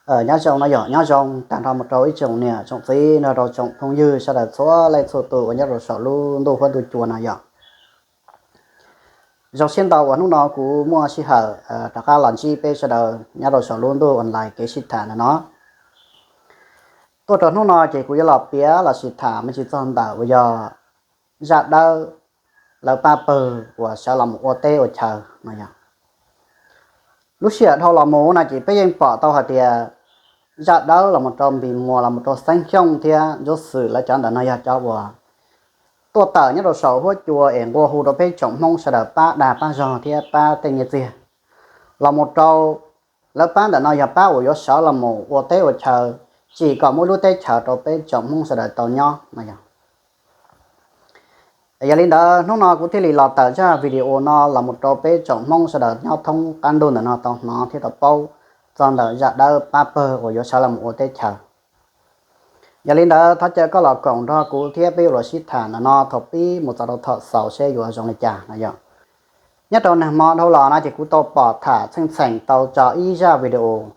Nyob zoo no yog nyob zoo tag nrho mus rau ib tsoom niam tsoom txiv nrog rau tsoom phooj ywg sawv daws txhua leej txhua tus uas nyob rau saum lub ntuj huab ntuj cua no yog. Zoo siab ntau uas hnub no kuv muaj sij hawm rov qab los ntsib peb sawv daws nyob rau saum lub ntuj online kev sib tham ntawm no. Tuaj rau hnub no ces kuv yuav los piav los sis tham me ntsis txog ntawm uas yog zaj dawb lawv pab pawg uas sawv los mus ua teb ua chaw no yog. Lub sij hawm dhau los mus no ces peb yeej pom tau hais tias zaj dawb los mus rau Npis Muas los mus rau Xeeb Xyooj thiab Ntsuab Xwm lawv cov ntawm no yog cov uas tuaj tawm nyob rau saum huab cua es nqua hu rau peb tsoom Hmoob sawv daws pab dag pab zog thiab pab tej nyiaj txiag los mus rau lawv pab ntawm no yog pab uas yuav sawv los mus ua teb ua chaw, tsim kom muaj ib lub teb chaws rau peb tsoom Hmoob sawv daws tau nyob no yog. Yog li ntawd hnub no kuv thiaj li los tawm zaj video no los mus rau peb tsoom Hmoob sawv daws nyob thoob qab ntuj ntawm no tau hnov thiab tau paub txog ntawm zaj dawb pab pawg uas yuav sawv los mus ua teb chaws. Yog li ntawd thov caw koj los koom nrog kuv thiab peb yuav los sib tham ntawm no thaum pib mus txog rau thaum xaus seb yuav zoo li cas no yog. Nyob rau nag hmo dhau los no ces kuv tau pom tham txheej txheem tau tso ib zaj video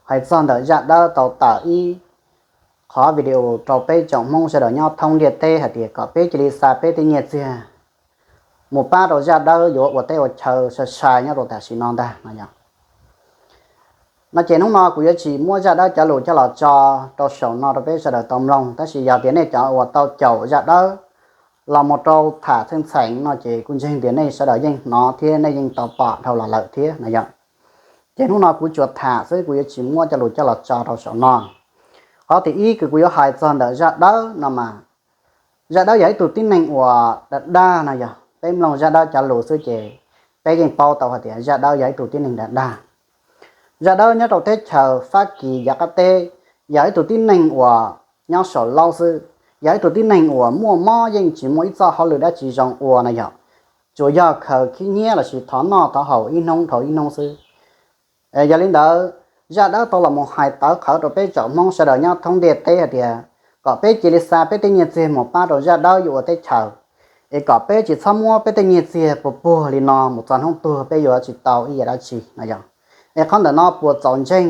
hais txog ntawm zaj dawb tau tawm ib qhov video rau peb tsoom Hmoob sawv daws nyob thoob ntiaj teb hais tias kom peb cia li xa peb tej nyiaj txiag mus pab rau zaj dawb yuav ua teb ua chaw sai sai nyob rau tam sim no ntag no yog. No ces hnub no kuv yuav tsis muab zaj dawb cov lus coj los tso rau saum no rau peb sawv daws tau mloog, tab sis yog tias nej cov uas tau caum zaj dawb los mus rau tham txheej txheem no ces kuv ntseeg tias nej sawv daws yeej hnov thiab nej yeej tau pom dhau los lawm thiab no yog. Ces hnub no kuv tsuas tham xwb, kuv yuav tsis muab cov lus coj los tso rau saum no. Qhov thib ib kws kuv yuav hais txog ntawm zaj dawb no mas, zaj dawb yog ib tug tib neeg uas dag dag no yog. Peb mloog zaj dawb cov lus xwb ces peb yeej paub tau hais tias zaj dawb yog ib tug tib neeg dag dag. Zaj dawb nyob rau teb chaws Fab Kis yav qab teb, yog ib tug tib neeg uas nyob saum laub xwb, yog ib tug tib neeg uas muaj mob yeej tsis muaj ib txoj hauj lwm dab tsi zoo ua no yog, tsuas yog khaws khib nyiab lossis thov noj thov haus ib hnub dhau ib hnub xwb. Yog li ntawd, zaj dawb tau los mus hais tawv qhawv rau peb tsoom Hmoob sawv daws nyob thoob ntiaj teb hais tias kom peb cia li xa peb tej nyiaj txiag mus pab rau zaj dawb yuav ua teb chaws, es kom peb tsis txhob muab peb tej nyiaj txiag puag puag li no mus txog hnub tuag peb yuav tsis tau ib yam dab tsi no yog. Es qhov ntawm no puas txaus ntseeg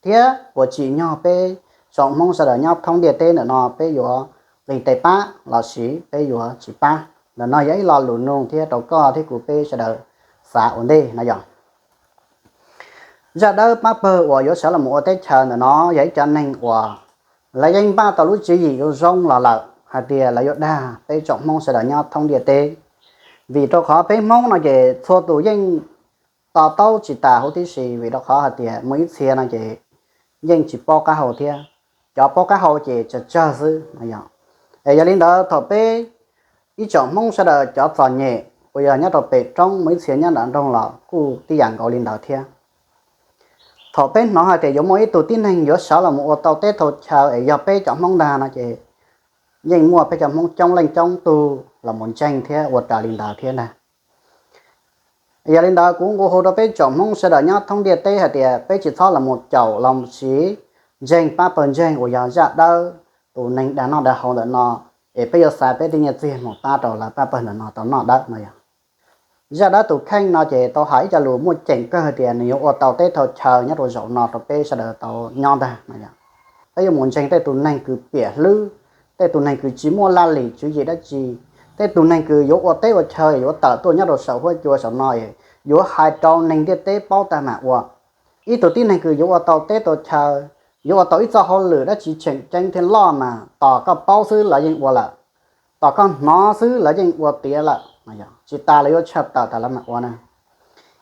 thiab puas tsim nyog peb tsoom Hmoob sawv daws nyob thoob ntiaj teb ntawm no peb yuav nqis tes pab lossis peb yuav tsis pab? Ntawm no yog ib lo lus nug thiab rau koj thiab kuv peb sawv daws xav ua ntej no yog. Zaj dawb pab pawg uas yuav sawv los mus ua teb chaws ntawm no yog ib cov neeg uas lawv yeej npaj tau lub tswv yim zoo zoo los lawm hais tias lawv yuav dag peb tsoom Hmoob sawv daws nyob thoob ntiaj teb. Vim rau qhov peb Hmoob no ces txhua tus yeej to taub tsis tas huv tib si, vim rau qhov hais tias muaj ib txhia no ces yeej tsis paub qab hau thiab, cov paub qab hau ces tsawg tsawg xwb no yog. Es yog li ntawd thaum peb ib tsoom Hmoob sawv daws cov txom nyem uas yog nyob rau pem roob, muaj ib txhia nyob nram nroog los kuj tib yam nkaus li ntawd thiab. Thaum peb hnov hais tias yuav muaj ib tug tib neeg yuav sawv los mus ua tau teb tau chaw es yog peb cov Hmoob ntag no ces yeej muaj peb cov Hmoob coob leej coob tug los mus ntseeg thiab ua raws li ntawd thiab ntag. Yog li ntawd kuv nqua hu rau peb tsoom Hmoob sawv daws nyob thoob ntiaj teb hais tias peb tsis txhob los mus caum los sis ntseeg pab pawg ntseeg uas yog zaj dawb tus neeg dag noj dag haus ntawm no, es peb yuav xa peb tej nyiaj txiag mus pab rau lawv pab pawg ntawm no tau noj dawb no yog. Zaj dawb tus kheej no ces tau hais ib co lus muaj ceem kawg tias nws yuav ua tau teb tau chaw nyob rau zaum no rau peb sawv daws tau nyob ntag no yog. Peb yuav mus ntseeg tej tus neeg kws piam hlwb, tej tus neeg kws tsis muaj laj lim tswv yim dab tsi, tej tus neeg kws yuav ua teb ua chaw yuav tawm tuaj nyob rau saum huab cua saum no, yuav hais rau neeg ntiaj teb paub tag mam ua. Ib tug tib neeg kws yuav ua tau teb tau chaw, yuav ua tau ib txoj hauj lwm dab tsi tseem ceeb thiab loj mas tos koj paub xwb lawv yeej ua lawm, tos koj hnov xwb lawv yeej ua tiav lawm. Tsis tas lawv yuav tshaj tawm tas lawv mam ua na.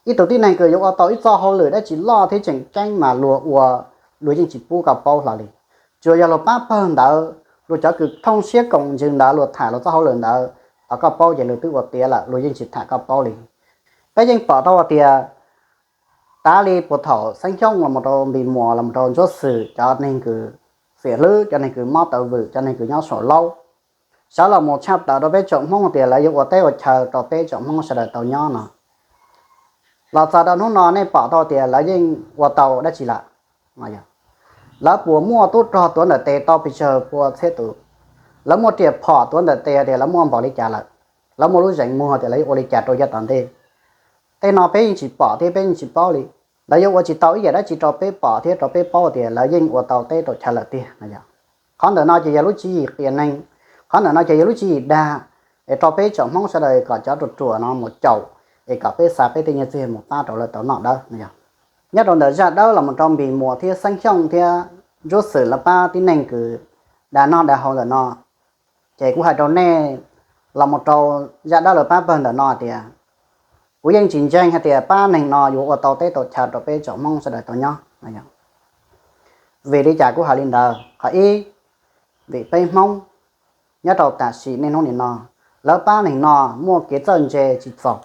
Ib tug tib neeg kws yuav ua tau ib txoj hauj lwm dab tsi loj thiab tseem ceeb mas luag ua, luag yeej tsis pub koj paub hlo li. Tsuas yog luag pab pawg ntawd, luag cov kws thooj siab koom ntsws ntawd luag tham luag txoj hauj lwm ntawd, tos koj paub ces luag twb ua tiav lawm, luag yeej tsis tham koj paub li. Peb yeej pom tau tias tav li puag thaum Xeeb Xyooj los mus rau Npis Muas los mus rau Ntsuab Xwm cov neeg kws xiam hlwb, cov neeg kws mob tawv vwm, cov neeg kws nyob saum laub, sawv los mus tshaj tawm rau peb tsoom Hmoob tias lawv yuav ua teb ua chaw rau peb tsoom Hmoob sawv daws tau nyob no. Los txog rau hnub no nej pom tau tias lawv yeej ua tau dab tsi lawm? Lawv puas muaj tub rog tuav ntawm tes tau pes tsawg pua txhiab tus? Lawv muaj riam phom tuav ntawm tes tias lawv muaj npaum li cas lawm? Lawv muaj lub zeem muag tias lawv yuav ua li cas rau yav tom ntej? Tej no peb yeej tsis pom thiab peb yeej tsis paub li. lawv yuav ua tsis tau ib yam dab tsi rau peb pom thiab rau peb paub tias lawv yeej ua tau teb tau chaw lawm tiag no yog. Qhov ntawm no ces yog lub tswv yim qias neeg, qhov ntawm no ces yog lub tswv yim dag es rau peb tsoom Hmoob sawv daws kom cov ruam ruam no mus caum es kom peb xa peb tej nyiaj txiag mus pab rau lawv tau noj dawb no yog. Nyob rau ntawm Zaj Dawb los mus rau Npis Muas thiab Xeeb Xyooj thiab Ntsuab Xwm lawv pab tib neeg kws dag noj dag haus ntawm no, ces kuv hais rau nej los mus rau Zaj Dawb lawv pab pawg ntawm no tias kuv yeej tsis ntseeg hais tias pab neeg no yuav ua tau teb tau chaw rau peb tsoom Hmoob sawv daws tau nyob. Vim li cas kuv hais li ntawd? Qhov ib, vim peb Hmoob nyob rau tam sim niaj hnub nim no, lawv pab neeg no muaj kev txawj ntse tsis txaus,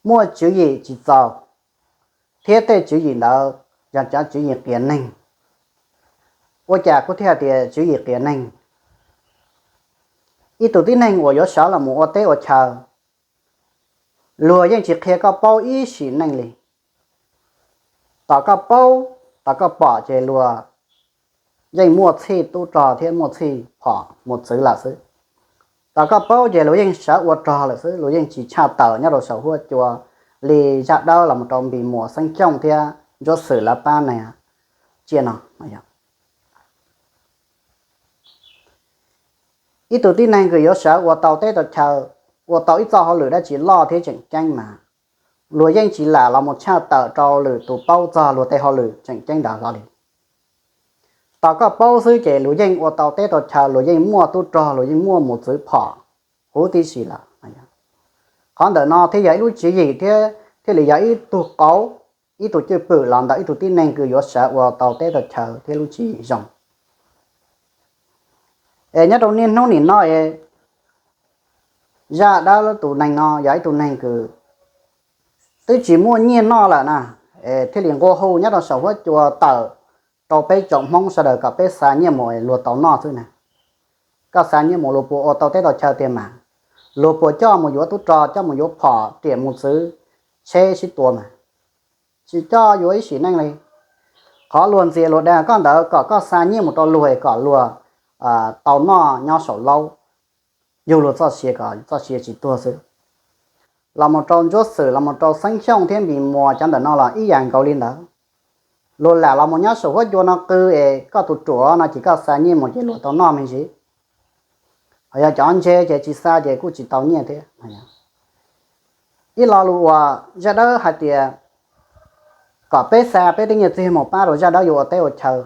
muaj tswv yim tsis txaus, thiab tej tswv yim ntawd yog cov tswv yim qias neeg. Ua cas kuv thiaj hais tias tswv yim qias neeg? Ib tug tib neeg uas yuav sawv los mus ua teb ua chaw, luag yeej tsis qhia koj paub ib sim neej li. Tom koj paub, tom koj pom ces luag yeej muaj txhij tub rog thiab muaj txhij phom mus txwv lawm xwb. Tom koj paub ces luag yeej sawv ua rog lawm xwb, luag yeej tsis tshaj tawm nyob rau saum huab cua li Zaj Dawb los mus rau Npis Muas, Xeeb Xyooj thiab Ntsuab Xwm lawv pab neeg tsiaj no. Ib tug tib neeg kws yuav sawv ua tau teb tau chaw, ua tau ib txoj hauj lwm dab tsi loj thiab tseem ceeb mas luag yeej tsis lam los mus tshaj tawm rau lwm tus paub txog luag tej hauj lwm tseem ceeb ntawd hlo li. Tom koj paub xwb ces luag yeej ua tau teb tau chaw, luag yeej muaj tub rog, luag yeej muaj mus txwv phom huv tib si lawm. Qhov ntawm no thiaj yog ib lub tswv yim thiab thiaj li yog ib tug qauv, ib tug cwj pwm los ntawm ib tug tib neeg kws yuav sawv ua tau teb tau chaw thiab lub tswv yim zoo. Es nyob rau niaj hnub nim no es Zaj Dawb tus neeg no yog ib tug neeg kws twb tsis muaj nyiaj noj lawm na, es thiaj li nqua hu nyob rau saum huab cua tawm rau peb tsoom Hmoob sawv daws kom peb xa nyiaj mus luag tau noj xwb na. Koj xa nyiaj mus luag puas ua tau teb tau chaw tiag mas? Luag puas coj mus yuav tub rog, coj mus yuav phom riam mus txwv tsheb sib tua mas? Tsis coj yuav ib sim neej li. Qhov luag ntxias luag dag koj ntawd kom koj xa nyiaj mus rau luag kom luag tau noj nyob saum laub, yug luag txoj sia kom txoj sia tsis tuag xwb. Los mus rau Ntsuab Xwm, los mus rau Xeeb Xyooj thiab Npis Muas cov ntawm no los ib yam nkaus li ntawd. Luag lam los mus nyob saum huab cua no qw es koj tus ruam no ces koj xa nyiaj mus ces luag tau noj me ntsis. Ho yog cov ntse ces tsis xa ces kuj tsis tau nyiaj thiab. Ib lo lus uas Zaj Dawb hais tias kom peb xa peb tej nyiaj txiag mus pab rau Zaj Dawb yuav ua teb ua chaw,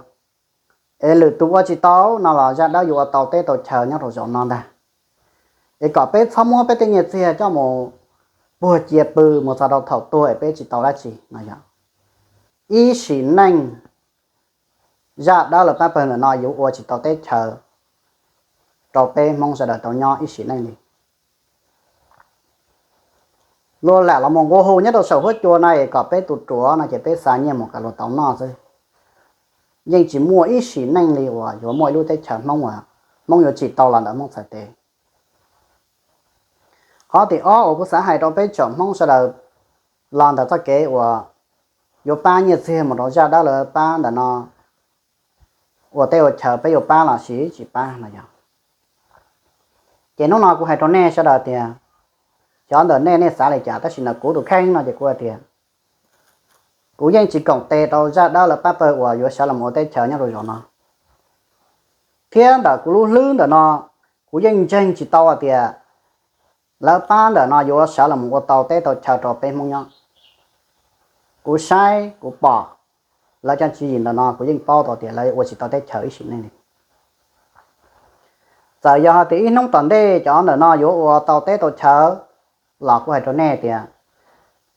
es lwm tus ua tsis tau no los Zaj Dawb yuav ua tau teb tau chaw nyob rau zaum no ntag. Es kom peb txhob muab peb tej nyiaj txiag coj mus puag cia pw mus txog rau thaum tuag es peb tsis tau dab tsi no yog. Ib sim neej Zaj Dawb lawv pab pawg ntawm no yuav ua tsis tau teb chaws rau peb Hmoob sawv daws tau nyob ib sim neej li. Luag lam los mus nqua hu nyob rau saum huab cua no es kom peb tus ruam no ces peb xa nyiaj mus kom luag tau noj xwb. Yeej tsis muaj ib sim neej li uas yuav muaj ib lub teb chaws Hmoob uas Hmoob yuav tsim tau los ntawm Hmoob txhais tes. Qhov tim ob uas kuv xav hais rau peb tsoom Hmoob sawv daws los ntawm txoj kev uas yuav pab nyiaj txiag mus rau Zaj Dawb lawv pab ntawm no ua teb ua chaw, peb yuav pab los sis tsis pab no yog. Ces hnub no kuv hais rau nej sawv daws tias, xyov ntawm nej nej xav li cas tab sis ntawm kuv tus kheej no ces kuv hais tias kuv yeej tsis koom tes rau Zaj Dawb lawv pab pawg uas yuav sawv los ua teb chaws nyob rau zaum no. Thiab ntawm kuv lub hlwb ntawm no, kuv yeej ntseeg tsis tau hais tias lawv pab ntawm no yuav sawv los ua tau teb tau chaw rau peb Hmoob nyob. Kuv saib kuv pom lawv cov tswv yim ntawm no kuv yeej paub tau tias lawv ua tsis tau teb chaws ib sim neej li. Txawm yog hais tias ib hnub tom ntej cov ntawm no yuav ua tau teb tau chaw los kuv hais rau nej tias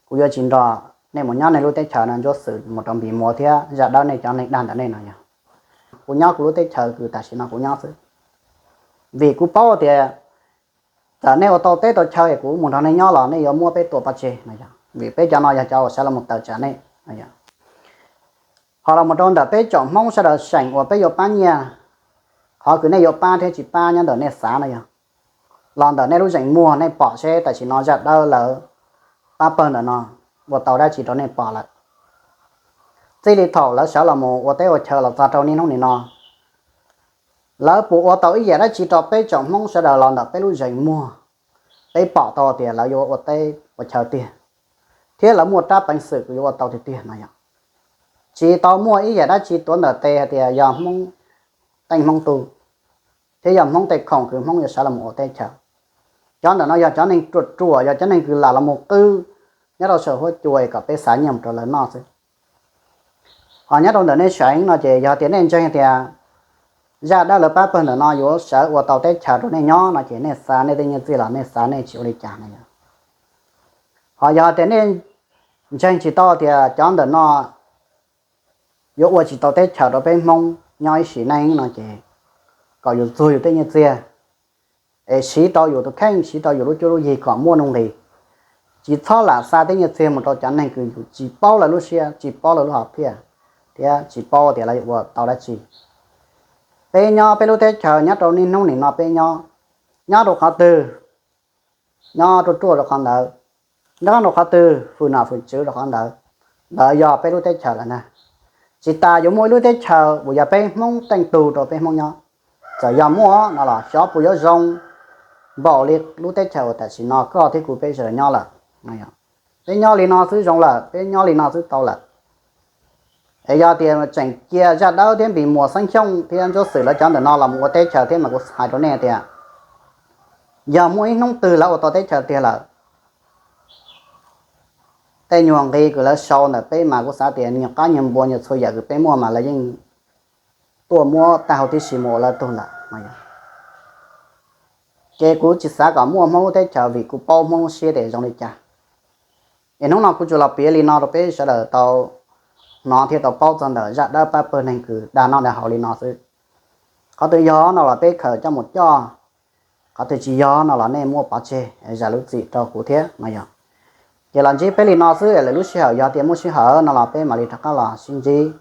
kuv yuav tsis nrog nej mus nyob nej lub teb chaws no, Ntsuab Xwm mus rau Npis Muas thiab Zaj Dawb nej cov neeg dag ntawm nej no yog. Kuv nyob kuv lub teb chaws kws tam sim no kuv nyob xwb. Vim kuv paub tias txawm nej ua tau teb tau chaw es kuv mus nrog nej nyob los nej yuav muab peb tua pov tseg no yog, vim peb cov no yog cov uas sawv los tawm tsam nej no yog. Ho los mus rau ntawm peb tsoom Hmoob sawv daws seem uas peb yuav pab nyiaj, qhov kws nej yuav pab thiab tsis pab nyob ntawm nej xav no yog. Los ntawm nej lub zeem muag nej pom seb tam sim no Zaj Dawb lawv pab pawg ntawm no ua tau dab tsi rau nej pom lawm. Txij li thaum lawv sawv los mus ua teb ua chaw los txog rau niaj hnub nim no, lawv puas ua tau ib yam dab tsi rau peb tsoom Hmoob sawv daws los ntawm peb lub zeem muag, peb pom tau tias lawv yuav ua teb ua chaw tiag? thiab lawv muaj rab peev xwm kws yuav ua tau tiag tiag no yog tsis tau muaj ib yam dab tsi tuav ntawm tes hais tias yog Hmoob teej Hmoob tug, thiab yog Hmoob tej khoom kws Hmoob yuav sawv los ua teb chaws. Cov ntawm no yog cov neeg ruam ruam, yog cov neeg kws lam los mus qwb nyob rau saum huab cua kom peb xa nyiaj mus rau lawv noj xwb. Ho nyob rau ntawm nej seev no ces yog tias nej ntseeg tias zaj dawb lawv pab pawg ntawm no yuav sawv ua tau teb chaws rau nej nyob no ces nej xa nej tej nyiaj txiag los nej xa nej tsis ua li cas no yog. Ho yog tias nej ntseeg tsis tau tias cov ntawm no yuav ua tsis tau teb chaws rau peb Hmoob nyob ib sim neej no ces kom yus txuag yus tej nyiaj txiag es siv rau yus tus kheej, siv rau yus lub cuab lub yig kom muaj nuj nqis. Tsis txhob lam xa tej nyiaj txiag mus rau cov neeg kws yus tsis paub lawv lub siab, tsis paub lawv lub hom phiaj, thiab tsis paub tias lawv yuav ua tau dab tsi. Peb nyob peb lub teb chaws nyob rau niaj hnub nim no peb nyob, nyob rau qhov twg, nyob ruaj ruaj rau qhov ntawd, nyob rau qhov twg, fwm nom fwm tswv rau qhov ntawd. Ntawd yog peb lub teb chaws lawm ntag. Tsis tas yuav muaj ib lub teb chaws uas yog peb Hmoob teej tug rau peb Hmoob nyob. Txawm yog muaj no los xyov puas yuav zoo npaum li lub teb chaws uas tam sim no koj thiab kuv peb sawv daws nyob lawm. Peb nyob li no xwb zoo lawm, peb nyob li no xwb tau lawm. Es yog tias tseem cia zaj dawb thiab Npis Muas, Xeeb Xyooj thiab Ntsuab Xwm lawv cov ntawm no los ua teb chaws thiab mas kuv hais rau nej tias yog muaj ib hnub twg lawv ua tau teb chaws tiag lawm, tej nyuag nqi kws lawv sau ntawm peb mas kuv xav tias nyuag qab nyuag npua nyuag txhua yam kws peb muaj mas lawv yeej tuaj muab tag huv tib si mus ua lawv tug lawm. Ces kuv tsis xav kom muaj Hmoob lub teb chaws vim kuv paub Hmoob lub siab tias zoo li cas. Es hnub no kuv tsuas los piav li no rau peb sawv daws tau hnov thiab tau paub txog ntawm zaj dawb pab pawg neeg kws dag noj dag haus li no xwb. Qhov twg yog no los peb khaws coj mus coj, qhov twg tsis yog no los nej muab pov tseg zam lub txim rau kuv thiab no yog. Ces los ntsib peb li no xwb, lwm lub sij hawm yog tias muaj sij hawm no los peb mam li rov qab los sib ntsib.